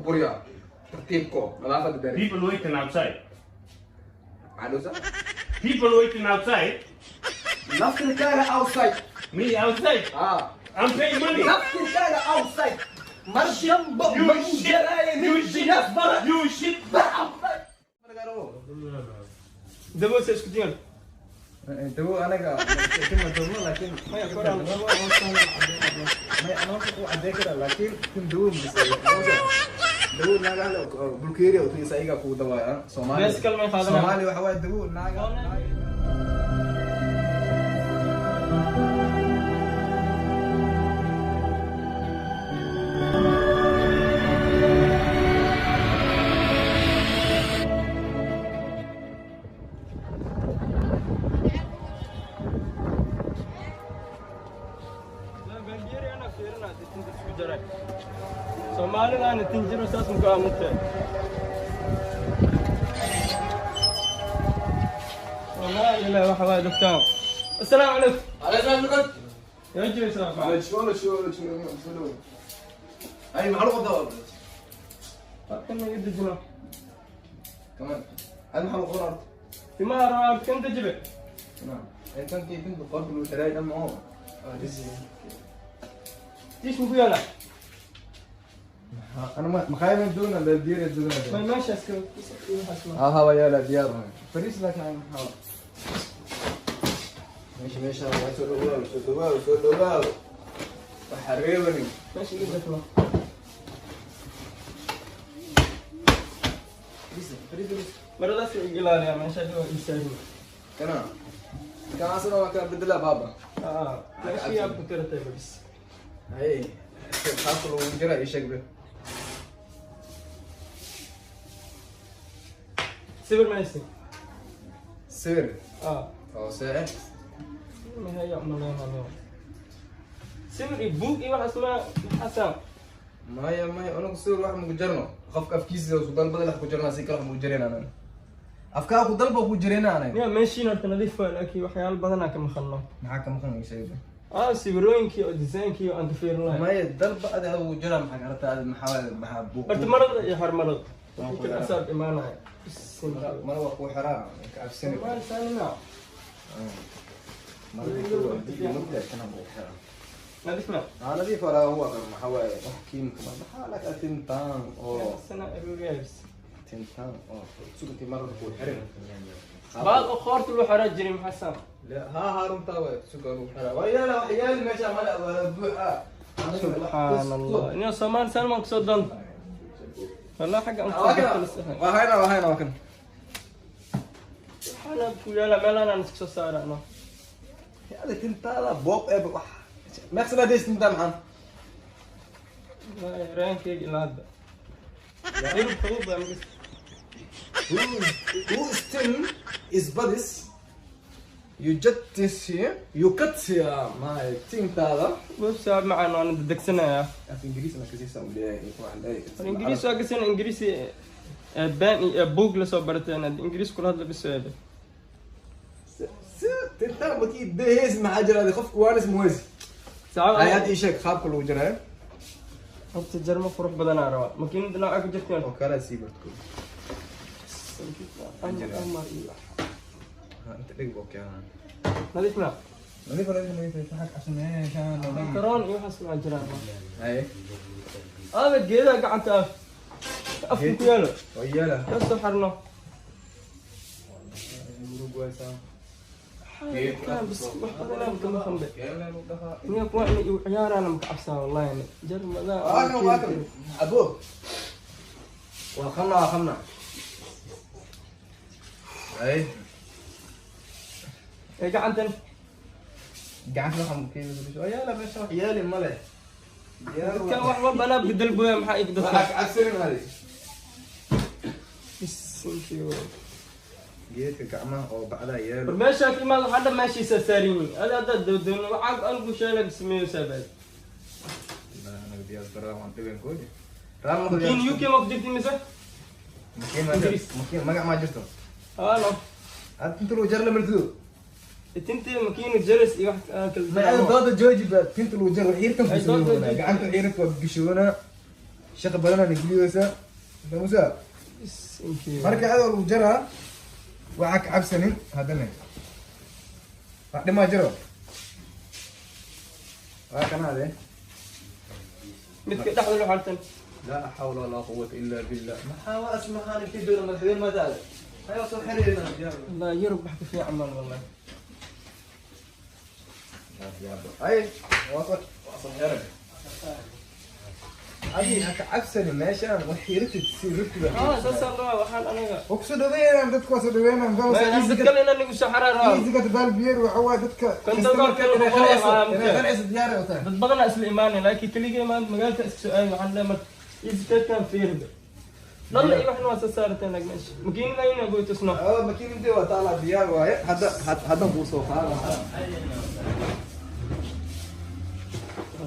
buriyaa tartiibko nadaafadda dari. People waiting outside. Maxaa dhowsa? People waiting outside. Naftirkaaga outside. Me outside. Ah. I'm paying money. Naftirkaaga outside. Mar dambo You ma shit. jaraayo You nin shit. diaspora. You shit. Dawo se isku diyan. Dawo anaga tima dawo laakiin Maya koraan may ana horta ku caddeyn karaa laakiin tin dawo dawo naaga le bulkeria oo tisa iyaga kugu dawaaya Soomaali. Bees kale may qaadanayaan. Soomaali waxa waaye dawo naaga. Soomaalidana tinjiro saas muku aamintahay. Soomaali waxa waaye dadkaan. Assalaamu calaykum. Yaa jiraysaa maxaa? شلون شلون شلون شلون اي محل قضاء. Halkan iga dejino. كمان هذا محل قرار. Timaha rabaa kan dejibe. نعم انت انت انت قرب الوتراي ده ما هو Tiish muku yaalaa? انا ما خايف من دون الدير دون. May meesha iska waxaas ma. ها ها ويا لا ديار فريس لك عن حاول ماشي ماشي سو دواو سو دواو وحريوني. Meesha iga dejino. فريس فريس فريس. Maradaas iga ilaaliyaa meesha waa ii saarin. كان كان اصلا ما كان بدلها بابا. Ah, meesha yaa ku tiratay bas. اي خاص لو جرى ايش به. Sawir ma haysin? سير. Ah. او ساعه. Ma haya umaleynaya. Sawir iyo buug iyo waxaas ma maxaa maya maya anagu sawir wax maku jarno qofka afkiisa su dalbada wax ku jarnaa si kale wax maku jareen anan afkaa ku dalba ku jareen anan. Miya meeshiin horta nadiif waa laakiin waxyaalo badanaa ka maqalno. Maxaa ka maqan sheegay? Ah, sawirooyinkii oo designkii oo aan ka fiirin lahayn. Maya dalba ada ugu jira maxaa kartaa ada maxaa maxaa buuq. Horta marada iyo xor marada. Wixii kale asaab imaanaya. Mara waa kuu xiraa ka cabsani. Soomaali saanina. Nadiif ma? Nadiif walaa huwa maxaa waaye wax kiimika ma maxaa laka tintaan oo Sana arugays. tintaan oo sugantii marada kuu xirin. Baal oo qoorta loo xiraa jiray maxaa saan? ها ها runtaa waay suga lagu xiraa waa yaala wax yaali meesha mala wala buuxa. Subxaan Allah. Inuu Soomaali saan maan kusoo doonta. Wallah xagga aan kusoo doonta la saxay. Waa hayna waa hayna waa kan. Waxaana ku yaala meelaan aan iska soo saarano. هذا tintaada boob ee wax meeqsana deys tintaa maxaan. Raankeyga ilaa hadda. Hilib fudud baa magis. Who still is buddies? You just this here, you cut here my tintaada. Website macaan waan dedegsanayaa. Af Ingiriis ma kasii u leeyahay waxaan leeyahay. Ingiriis waa kasan Ingiriisi baan iyo buug la soo barateen Ingiriis kula hadla bis eebe. Tintaa markii deheys maxaa jira qofku waan ismuweys. Saacad Hay had ii sheeg qaabka lagu jiraa. Horta jarmo qurux badan aan rabaa. Makiinada nooca ku jirtaan. Oo kala sii bartko. Amar iyo Inta dhig boo keenan. Nadiif ma? Nadiif nadiif nadiif waxaa cabsanaya shaan. Makaroon iyo waxaas waa jiraan. Hay. Aaba geedaha gacanta af. Afka ku yaalo. Wayala. Ka soo xarno. Uruguay saa. Kan bas wax badan aan kama khambe. Niya kuwa inay igu ciyaaraan ma ka cabsaa wallahi yani. Jarmada. Waa kan waa kan. Abo. Waa khamna waa khamna. Hay. Ee gacantan. Gacanta waxaan ku keenay. Wayala meesha wax yaali male. Dadkan wax walba anaa bedel booya maxaa iga dadka. Waxaa cabsanin hadi. Bisinkiyo. Geedka gacmaha oo bacdaa yaalo. War meeshaa ka imaad waxaa dhan meeshiisa saaran yihiin. Adi haddaad dawdawno waxaa anigu sheelay sameeyo saabaad. Anaga diyaas baraa waan dhiban koodi. Makiin UK ma ku jirti mise? Makiin ma jirto. Makiin magac ma jirto. Haa no. Had inta lagu jar la martido. Tinta makiinu jaris iyo wax kala Ma aad dooda jooji ba tinta lagu jar xiirkan ku Ay, dooda sameeyona. jooji. Gacanta xiirka waa gishoona. Shaqa badanaa nageliyoysaa famusa. Marka adoo lagu jaraa waxaa ka cabsanin haddana wax dhimaa jiro waa kanaade. Midka dhexda loo xartan. Laa xawla walaa quwata illa billah. Maxaa waa asmahaan intii dowla madaxweyne ma taada ayaa soo xiriirina. Wallahi Yurub wax ka fiican mal wallahi. Ay waa soo xiran adi ha ka cabsanin meeshaan wax xiritid si rugtida. Ah, saas loo waxaan aniga. Waa kusoo dhaweynaan dadku, waa soo dhaweynaan. Dad kale inaan igu soo xaraar. Easyga balbiyer waxa waaye dadka Konton goor kale inay qanciso diyaar ay u tahay. Dad badanaa isla imaanay, laakiin keligay maanta magaalka iska soo aaday. Waxaan leeyahay marka easycatkan fiirida dhalla iyo waxna waa soo saarteen, laakiin meesha makiinada inaa goytusno. Oo makiinadii waa taala, diyaar waaye. Hadda haddan kuu soo qaada.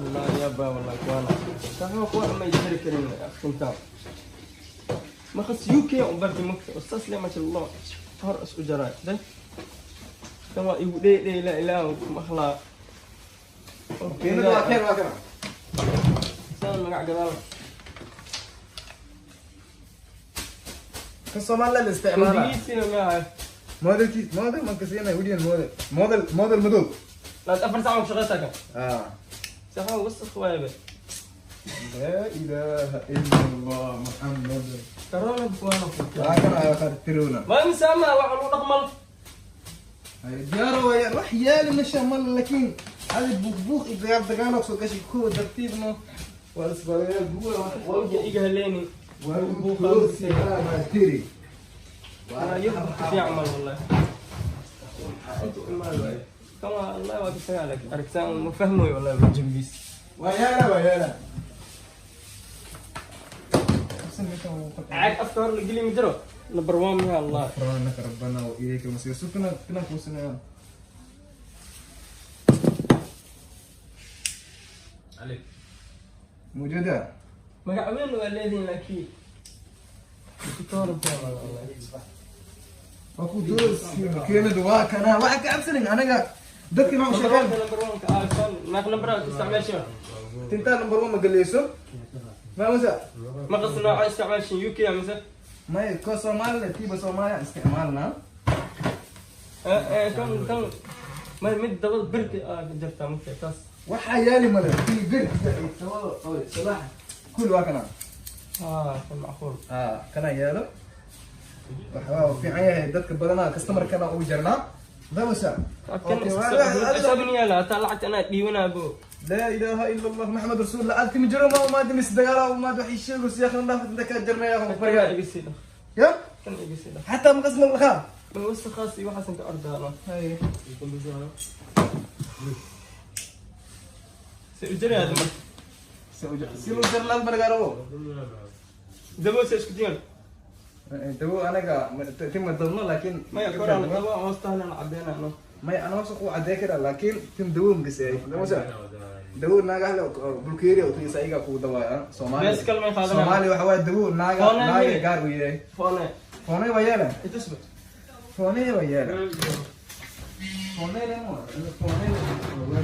والله يابا والله كوانا صح كوانا ما يجري كريم انت ما خص يوكي وبرد مك استاذ لي ما شاء الله هر اس اجراء ده كما يقول لي لا لا ما خلا. Makiinada waa keen, waa kana. سان magac gadaal. Kan Soomaaliya la isticmaala. Ingiriisina ma ahay. Modelkiis model ma kasina weliyan model model model madow. لا 4 saac ku shaqeysaa kan. Ah. Sax wasakh waaye. Laa ilaaha illa Allah Muhammad. Corona kuwana. Waa kana ayaa qartiruna. Ma misama waxa lagu dhaqmal. Ay diyaar waaye, wax yaali meesha mal, laakiin hadi buuq buuq iyo dagaal dagaal oo soo gashay kuwa tartiibno waa isbarayaa guwa. Wajja iga haleeni. Waa buuq tiri. Yurub fiican mal wallahi. كما الله واقف لك أركان مفهمه والله بالجنبيس. Waa yaala waa yaala. عاد أفكار اللي قلي مجرو نمبر 1 يا الله. غفرانك ربنا وإليك المصير. سكنا كنا كوسنا. عليك. موجودة. magac weyn waa leedihin, laakiin كتور والله. Waa makiinadu waa kana, waxa ka cabsanin anaga dadki ma sheegaan. Number 1 ka iPhone naaq number isticmaasha. Tintaa number 1 ma galeyso ma masa. Ma qas nooca isticmaashin UK mise? May ko Soomaaliya tiiba Soomaaliya isticmaalna. Kan kan ma mid dabada birti aa ka jirta marka taas. Waxaa yaali male tii bir salax kul waa kana. Ah, kan macquul. Ah, kana yaalo waxa waa fiican yahay dadka badanaa customer kana ugu jarnaa damasa. Kan xisaabin yaala hataa lacagta anaa dhiibanaa bo. لا اله الا الله محمد رسول الله. عاد مجرم ما دمس دغالا وما دوحي الشيء وسياخ نضاف انت كجرنا يا اخو. Kan بريال iga sii dhaq. يا Kan iga sii dhaq. حتى مقسم الخام. Ma wasakhaas iyo waxaas inta ordaano. هاي. Se u jari hada marka. سيلو جرلان برغارو. Dabo se isku diyan. دبو انا تم ضمن لكن Maya koraan dabo hoostahana cadeynano. ما انا وسق عدي كده لكن تم دبو مقسي دبو دبو ناغا له بلكيريا وتي سايغا كو دوايا Soomaali. Bees kale may qaadanayaan. Soomaali waxa waa dabo naaga. Foonay naaga miye? Gaar u yahay. Foone. Foonay waa yaala. Itusba. Foonay waa yaala, foonay lama foonay waa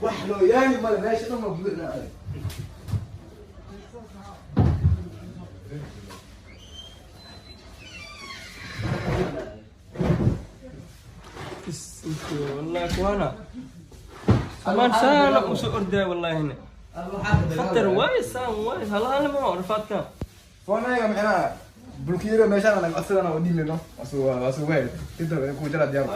wax loo yaali male meesha dhan waa buuxna adag. Wallahi kuwana amaan saana usoo ordaya wallahi hina khatar waay saan waay halaana ma rafaadka. Foonayga macnaha bulkiira meeshaan anaga codsadana oo dhiibnayno wasu waay tinta ku jara diyaar.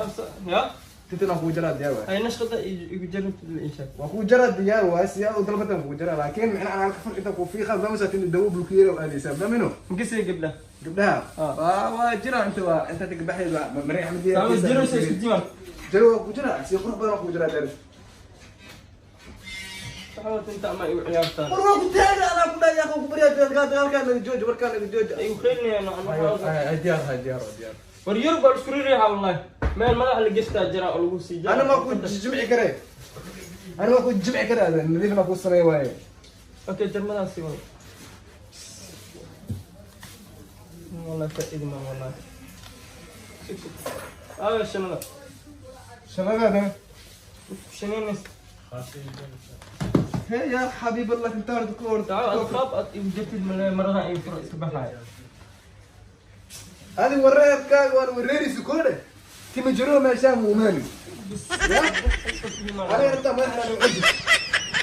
Ya. Tintina ku jara diyaar waay. Ay nashqada igu jarrabtid la ii sheeg. Waa ku jara diyaar waay si aad u dalbatan ku jara, laakiin macnaha ana halka farqinta ku fiiqa damasa tin dawo bulkiira oo aadaysa damino. Makasii gabdha? Gabdhaha. Ah. Waa jira inta waa inta gabdhaheed waa Maria Axmediya. Saama jiro se isku diiwaan. Jiro waa ku jira si qurux badan ku jira dheer. Saxaabta inta ama igu ciyaartaan. War waa ku taaga anaa ku dhahay ku baryaa dagaalka naga jooji warkaa naga jooji. Igu khaylinayaan ana. Ay diyaar hay diyaar diyaar. War Yurub baa isku riixaa wallahi meel madaxa la gestaa jira oo lagu sii jara. انا ما كنت جمعي كره، انا ما كنت جمعي كره هذا النظيف ما كنت سمي واي. Okay, jarmadaasi way والله faa'iido ma wallahi aawe shanada. شنو هذا؟ Shanaynaysa. يا حبيب الله انت كور تعال اصحاب جبت المرة هاي صباح هذه وريك وانا وريري سكوره تيم جرو ما شام ومالي انا انت ما احنا نعد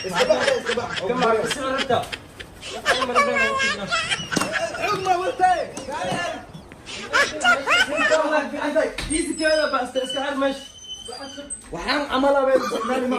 الصباح الصباح كم السعر انت عمره وانت وحام عمله بين سماني ما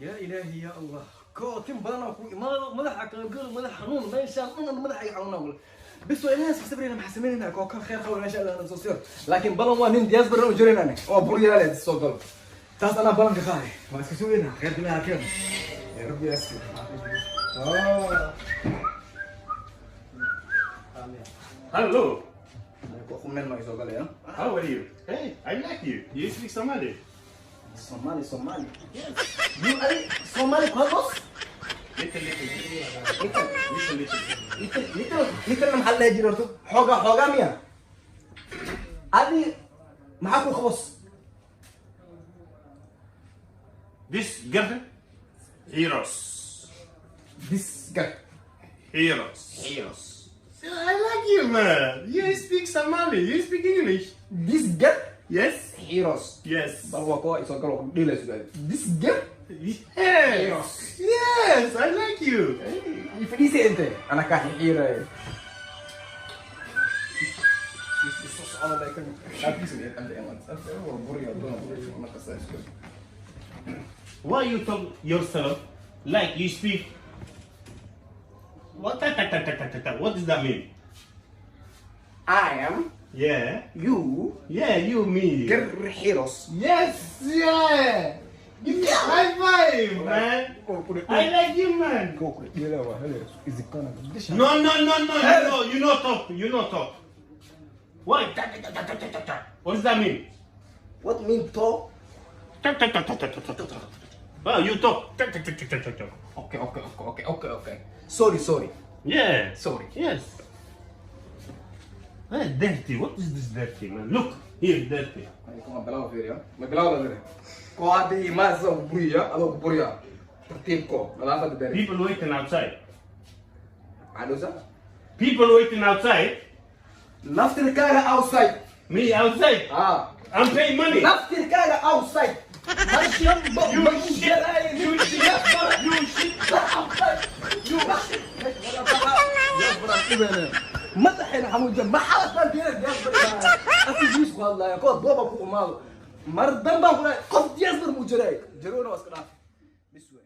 يا إلهي يا الله كوتين بدنا مدح قال مدح حنون ما شاء الله مدح يعاونا بس الناس حسبنا محسمين كوكا خير خول ما شاء الله انا صوصير لكن بلون وين دياز برا وجرينا انا او بريا لا تسوقل تاس انا بلون خاي ما اسكسوينا خير بالله كان يا ربي يسر. Hello. How are you? Hey, I like you. You speak Somali. Somali, Somali. Yes. You are Somali خلاص؟ Little little. Little little. Little little little maxaa la jiro horta xooga xooga miya adi maxaa ku qabos This girl heroes. This girl heroes. Heroes. I like you, man. You speak Somali. You speak English. This girl Yes. Heroes. Yes. Bal waa kuwa isoo galo dhiilayso This girl Yes. Heroes. Yes, I like you. Fadhiisa inte ana kaa xiiray Why you talk yourself like you speak? What ta ta ta ta ta ta? What does that mean? I am. Yeah. You. Yeah, you me. Heroes. Yes, yeah. Give me a high five, man. I like you, man. No, no, no, no, no. You not talk. You not talk. Why? What does that mean? What mean talk? Well, you talk. Okay, okay, okay, okay, okay, okay. Sorry, sorry. Yeah. Sorry. Yes. Hey, dirty. What is this dirty, man? Look here, dirty. People waiting outside. People waiting outside. Naftirkaaga outside. Me outside. Ah. I'm paying money. Naftirkaaga outside. You shit. You shit. You shit. You shit. مدحنا حمود ما حالت ديال ديال والله يا كود بابا كو مال مردن با قف ديال مجري جرونا واسكنا بسوي.